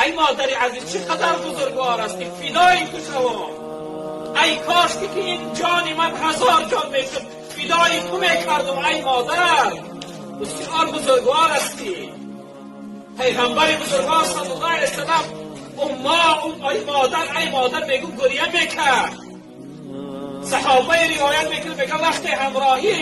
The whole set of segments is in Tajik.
Эй модари азиз, чӣ қадар бузургвор ҳастӣ, фидои ту шавам. Эй кош ки ин ҷони ман ҳазор ҷон мешуд, фидои ту мекардам. Эй модар, бисёр бузургвор ҳастӣ. Пайғамбари бузургвор саллаллоҳу алайҳи васаллам умма ай модар, ай модар мегӯ, гиря мекард. Саҳобаи ривоят мекунад, мега, вақте ҳамроҳӣ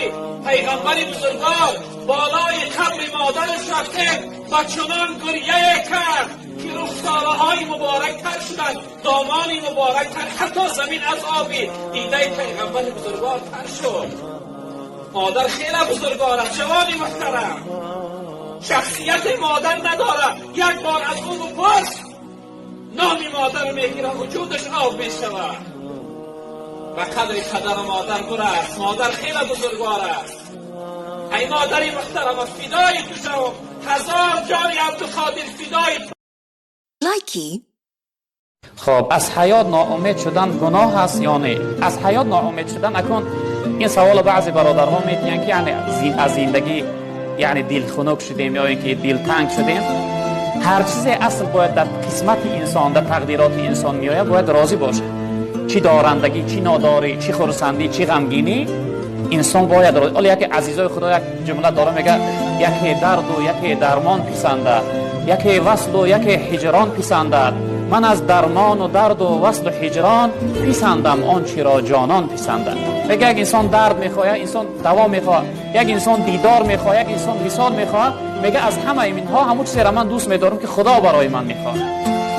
пайғамбари бузургвор болои қабри модараш рафтем, ба чунон гиряе кард, ки рухсораҳои муборак тар шуданд, домони муборак тар, ҳатто замин аз оби дидаи пайғамбари бузургвор тар шуд. Модар хеле бузургвор аст. Ҷавони муҳтарам, шахсияти модар надорад, як бор аз ӯ бипурс, номи модар мегирад, вуҷудаш об мешавад. Ба қадри падару модар бурас. Модар хеле бузургвор аст. Эй модари муҳтарама, фидои ту шавам, ҳазор ҷони Абдуқодир фидои ту. Likey. Хоб, аз ҳаёт ноумед шудан гуноҳ аст ё не? Аз ҳаёт ноумед шудан, акун ин саволо баъзе бародарҳо метиҳанд, ки яъне аз зиндагӣ, яъне дилхунук шудем ё ин ки дилтанг шудем. Ҳар чизе асл бояд дар қисмати инсон, дар тақдироти инсон меояд, бояд розӣ бошад. Чӣ дорандагӣ, чӣ нодорӣ, чӣ хурсандӣ, чӣ ғамгинӣ, инсон бояд. Ҳоло яке азизои Худо як ҷумла дора, мега: яке дарду яке дармон писандад, яке васлу яке ҳиҷрон писандад, ман аз дармону дарду васлу ҳиҷрон писандам он чиро ҷонон писандад. Мега, як инсон дард мехоҳад, инсон даво мехоҳад, як инсон дидор мехоҳад, як инсон висол мехоҳад. Мега, аз ҳамаи инҳо ҳамун чизеро ман дӯст медорам, ки Худо барои ман мехоҳад.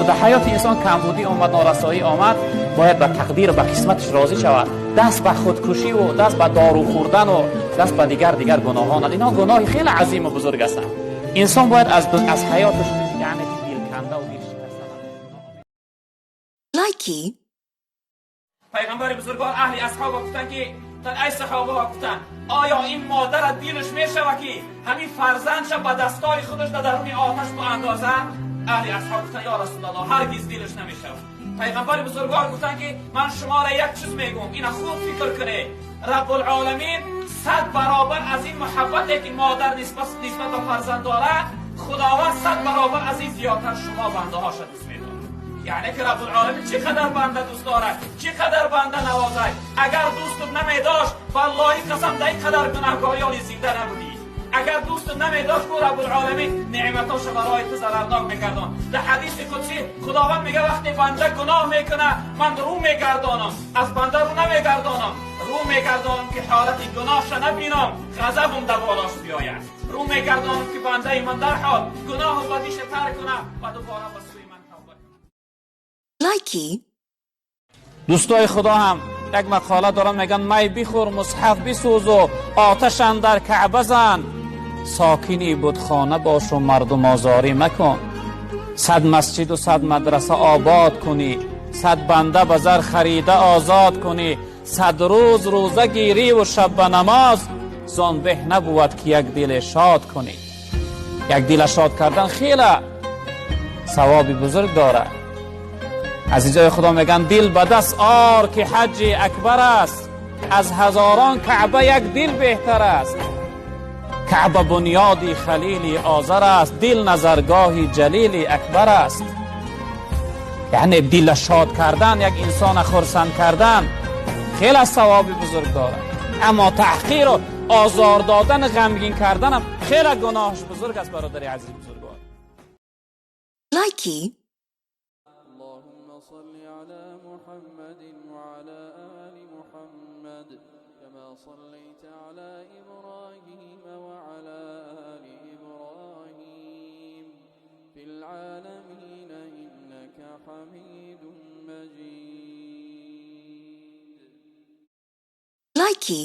Дар ҳаёти инсон камбудӣ омад, норасоӣ омад, бояд ба тақдиру ба қисматаш розӣ шавад. Даст ба худкушиву даст ба дору хӯрдану даст ба дигар дигар гуноҳон, инҳо гуноҳи хеле азиму бузург ҳастанд. Инсон бояд аз ҳаёташ, яъне дилкандаву дилшикаста. Likey. Пайғамбари бузургвор аҳли асҳоба гуфтанд, ки ай саҳобаҳо, гуфтанд, оё ин модара дилаш мешава, ки ҳамин фарзандша ба дастои худаш дар даруни оташ биандозад? Аҳли асҳоб гуфтанд: ё Расулаллоҳ, ҳаргиз дилаш намешавад. Пайғамбари бузургвор гуфтанд, ки ман шуморо як чиз мегӯм, ина хуб фикр кунед: Раббулоламин 100 баробар аз ин муҳаббате, ки модар нисбат ба фарзанд дорад, Худованд 100 баробар аз ин зиёдтар шумо бандаҳоша дӯст медорад. Яъне ки Раббулоламин чӣ қадар банда дӯст дорад, чӣ қадар банда навозад. Агар дӯстут намедошт, валлоҳи қасам, дар ин қадар гунаҳкориёни зинда набудӣ. Агар дӯстут намедошт, ку Раббулоламин неъматоша барои ту зарарнок мекардон. Дар ҳадиси қудсӣ Худованд мега: вақте банда гуноҳ мекунад, ман рӯ мегардонам, аз банда рӯ намегардонам, рӯ мегардонам, ки ҳолати гуноҳша набинам, ғазабум дар болош биёяд. Рӯ мегардонам, ки бандаи ман дарҳол гуноҳу бадиша тарк кунад ва дубора ба сӯи ман тавба кунад. Likey. Дӯстои Худо ҳам як мақола доранд, мегӯянд: май бихӯр, мусҳаф бисӯзу оташ андар Каъба зан, сокини будхона бошу мардумозорӣ макун, 100 масҷиду 100 мадраса обод кунӣ, 100 банда ба зар харида озод кунӣ, 100 рӯз рӯза гириву шаб ба намоз, зон беҳ набувад, ки як диле шод кунӣ. Як дила шод кардан хеле савоби бузург дорад. Азизои Худо мегӯянд: дил ба даст ор, ки ҳаҷҷи акбар аст, аз ҳазорон Каъба як дил беҳтар аст. Каъба бунёди Халили Озар аст, дил назаргоҳи Ҷалили Акбар аст. Яъне дила шод кардан, як инсона хурсанд кардан хеле савоби бузург дорад, аммо таҳқиру озор додан, ғамгин карданам хеле гуноҳаш бузург аст, бародари азиз, бузургвор. Likey. اللهم صل على محمد وعلى آل محمد كما صليت على إبراهيم وعلى آل إبراهيم في العالمين إنك حميد مجيد. Likey.